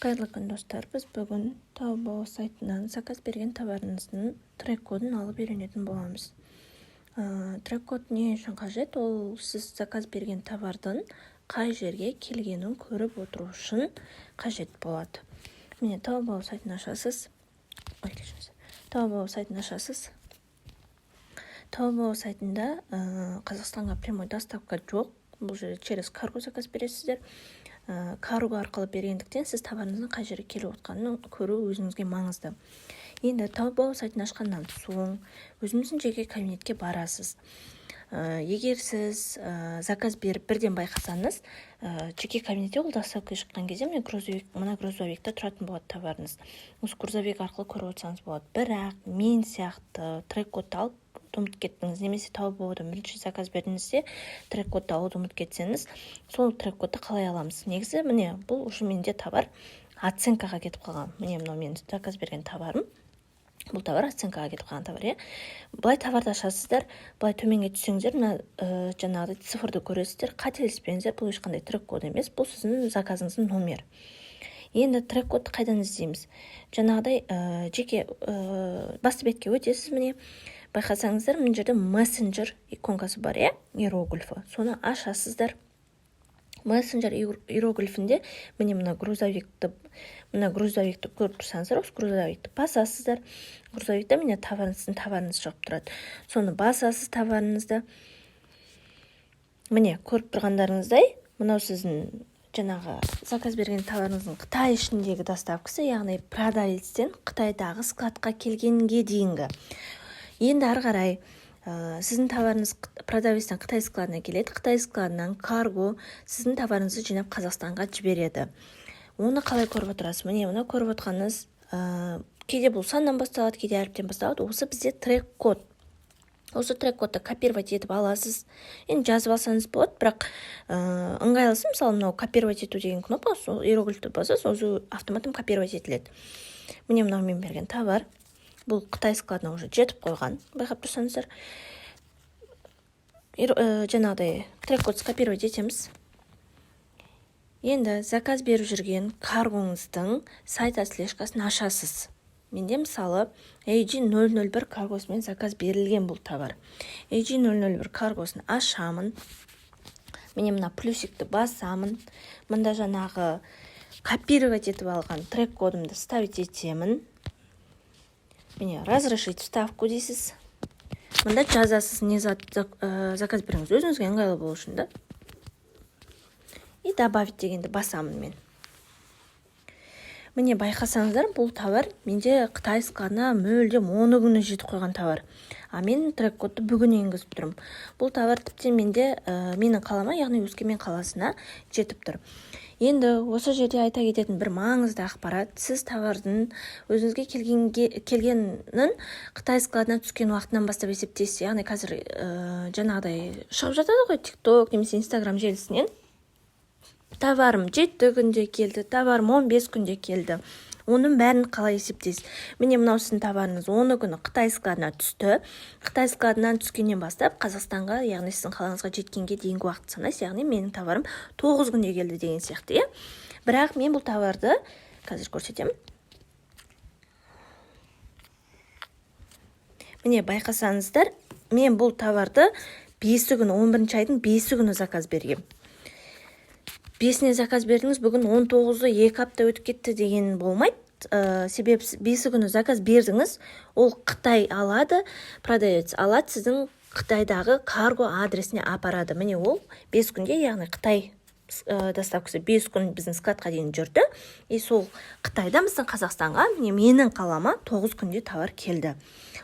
Қайырлы күн, достар! Біз бүгін Таобао сайтынан заказ берген товарыңыздың трек кодын алып үйренетін боламыз. Трек код не үшін қажет? Ол сіз заказ берген товардың қай жерге келгенін көріп отыру үшін қажет болады. Міне, Таобао сайтын ашасыз. Ой, кешіріңіз, Таобао сайтын ашасыз. Таобао сайтында Қазақстанға прямой доставка жоқ, бұл жерде через карго заказ бересіздер. Карго арқылы бергендіктен, сіз товарыңыздың қай жерге келіп отқанын көру өзіңізге маңызды. Енді Таобао сайтын ашқаннан соң өзіңіздің жеке кабинетке барасыз. Егер сіз заказ беріп, бірден байқасаңыз, жеке кабинетте ол доставка шыққан кезде, міне, грузовик, мына грузовикте тұратын болады товарыңыз. Осы грузовик арқылы көріп отырсаңыз болады. Бірақ мен сияқты трек кодты алып ұмытып кеттіңіз немесе Таобаодан бірінші заказ бердіңіз де, трек кодты алуды ұмытып кетсеңіз, сол трек кодты қалай аламыз? Негізі, міне, бұл уже менде товар оценкаға кетіп қалған. Міне, мынау менің заказ берген товарым. Бұл товар оценкаға кетіп қалған товар, иә. Былай товарды ашасыздар, былай төменге түссеңіздер, мына жаңағыдай цифрды көресіздер. Қателеспеңіздер, бұл ешқандай трек код емес, бұл сіздің заказыңыздың номері. Енді трек кодты қайдан іздейміз? Жаңағыдай жеке басты бетке өтесіз. Міне, байқасаңыздар, мына жерде мессенджер иконкасы бар, иә, иероглифі. Соны ашасыздар. Мессенджер иероглифінде, міне, мына грузовикті көріп тұрсаңыздар, осы грузовикті басасыздар. Грузовикте, міне, товарыңыздың товарыңыз шығып тұрады. Соны басасыз, товарыңызды. Міне, көріп тұрғандарыңыздай, мынау сіздің жаңағы заказ берген товарыңыздың Қытай ішіндегі доставкасы, яғни продавецтен Қытайдағы складқа келгенге дейінгі. Енді ары қарай сіздің товарыңыз продавецтен Қытай складына келеді, Қытай складынан карго сіздің товарыңызды жинап, Қазақстанға жібереді. Оны қалай көріп отырасыз? Міне, мына көріп отырғаныңыз, кейде бұл саннан басталады, кейде әріптен басталады. Осы бізде трек код. Осы трек кодты копировать етіп аласыз. Енді жазып алсаңыз болады, бірақ ыңғайлысы, мысалы, мынау «копировать ету» деген кнопка, сол иероглифті басасыз, өзі автоматом копировать етіледі. Міне, мынау мен берген товар. Бұл Қытай складына уже жетіп қойған, байқап тұрсаңыздар. Жаңағыдай трек код скопировать етеміз. Енді заказ беріп жүрген каргоңыздың сайт отслежкасын ашасыз. Менде, мысалы, AG001 каргосымен заказ берілген бұл товар. AG001 каргосын ашамын. Міне, мына плюсикті басамын. Мында жаңағы копировать етіп алған трек кодымды ставить етемін. Міне, «разрешить вставку» дейсіз. Мында жазасыз, не зат заказ беріңіз, өзіңізге ыңғайлы болу үшін да. И «добавить» дегенді басамын мен. Міне, байқасаңыздар, бұл товар менде Қытай складына мүлдем 10 күні жетіп қойған товар, а мен трек кодты бүгін енгізіп тұрмын. Бұл товар тіптен менде менің қалама, яғни Өскемен қаласына жетіп тұр. Енді осы жерде айта кететін бір маңызды ақпарат: сіз товардың өзіңізге келгенін Қытай складына түскен уақытынан бастап есептейсіз. Яғни қазір жаңағыдай шығып жатады ғой Тик Ток немесе Инстаграм желісінен: товарым 7 күнде келді, товарым 15 күнде келді. Оның бәрін қалай есептейсіз? Міне, мынау сіздің товарыңыз 10 күні Қытай складына түсті. Қытай складынан түскеннен бастап Қазақстанға, яғни сіздің қалаңызға жеткенге дейінгі уақыт санайсыз. Яғни менің товарым 9 күнде келді деген сияқты, иә. Бірақ мен бұл товарды қазір көрсетемін. Міне, байқасаңыздар, мен бұл товарды 5 күні, 11-айдың 5 күні заказ бергем. 5-іне заказ бердіңіз, бүгін 19-ы, 2 апта өтіп кетті деген болмайды. Себебі 5 күні заказ бердіңіз, ол Қытай алады, продавец алады, сіздің Қытайдағы карго адресіне апарады. Міне, ол 5 күнде, яғни Қытай доставкасы 5 күн біздің складқа дейін жүрді. И сол Қытайдан біздің Қазақстанға, міне, менің қалама 9 күнде товар келді.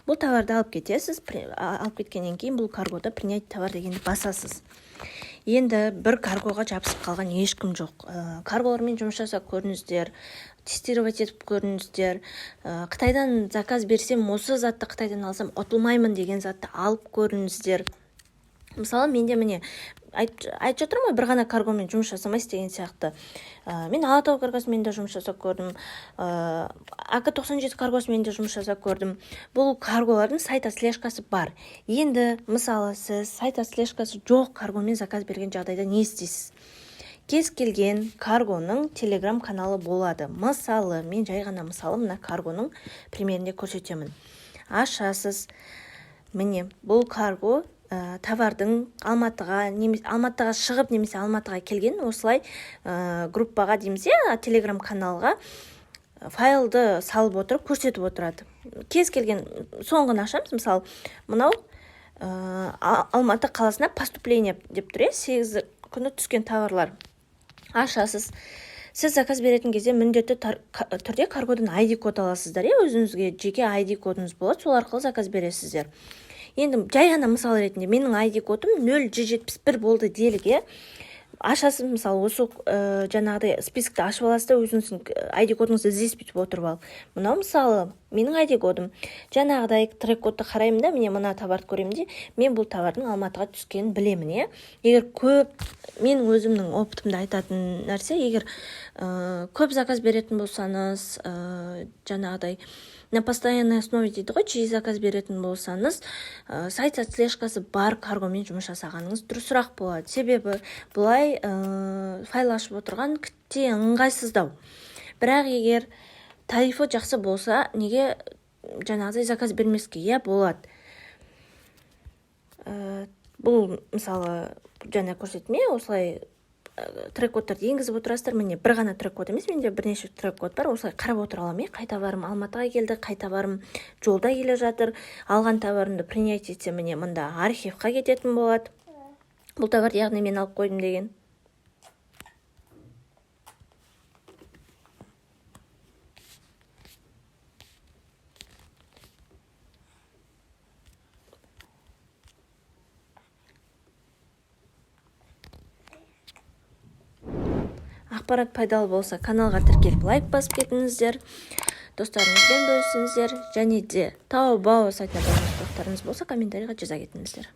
Бұл товарды алып кетесіз. Алып кеткеннен кейін бұл каргода «принять товар» дегенді басасыз. Енді бір каргоға жабысып қалған ешкім жоқ. Карголармен жұмыс жасап көріңіздер, тестировать етіп көріңіздер. Қытайдан заказ берсем, осы затты Қытайдан алсам, ұтылмаймын деген затты алып көріңіздер. Мысалы, менде, міне, айтып жатырмын ғой, бір ғана каргомен жұмыс жасамайсыз деген сияқты. Мен Алатау каргосымен де жұмыс жасап көрдім, АК 97 каргосымен де жұмыс жасап көрдім. Бұл карголардың сайт отслежкасы бар. Енді, мысалы, сіз сайт отслежкасы жоқ каргомен заказ берген жағдайда не істейсіз? Кез келген каргоның телеграм каналы болады. Мысалы, мен жай ғана мысалы мына каргоның примерінде көрсетемін. Ашасыз. Міне, бұл карго товардың Алматыға немесе Алматыға шығып, немесе Алматыға келген, осылай группаға дейміз, иә, телеграм каналға файлды салып отырып көрсетіп отырады. Кез келген соңғыны ашамыз. Мысалы, мынау Алматы қаласына поступление деп тұр, иә, 8 күні түскен товарлар. Ашасыз. Сіз заказ беретін кезде міндетті түрде каргодан ID код аласыздар, иә, өзіңізге жеке ID кодыңыз болады, сол арқылы заказ бересіздер. Енді жай ғана мысал ретінде менің ID кодым 0171 болды делік, иә. Ашасыз, мысалы, осы жаңағыдай списокті ашып аласыз да, өзіңіздің ID кодыңызды іздейсіз бүйтіп отырып алып. Мынау, мысалы, менің ID кодым. Жаңағыдай трек кодты қараймын да, міне, мына товарды көремін де, мен бұл товардың Алматыға түскенін білемін, иә. Егер көп, менің өзімнің опытымда айтатын нәрсе, егер көп заказ беретін болсаңыз, жаңағыдай на постоянной основе дейді ғой, жиі заказ беретін болсаңыз, сайт отслежкасы бар каргомен жұмыс жасағаныңыз дұрысырақ болады. Себебі бұлай файл ашып отырған кітте ыңғайсыздау. Бірақ егер тарифі жақсы болса, неге жаңағыдай заказ бермеске, иә, болады. Бұл, мысалы, жаңа көрсеттім, иә, осылай трек кодтарды енгізіп отырасыздар. Міне, бір ғана трек код емес, менде бірнеше трек код бар. Осылай қарап отыра аламын, иә, қай товарым Алматыға келді, қай товарым жолда келе жатыр. Алған товарымды принять етсем, міне, мында архивқа кететін болады бұл товар, яғни мен алып қойдым деген. Ақпарат пайдалы болса, каналға тіркеліп, лайк басып кетіңіздер, достарыңызбен бөлісіңіздер және де Таобао сайтына байланысты сұрақтарыңыз болса, комментарийға жаза кетіңіздер.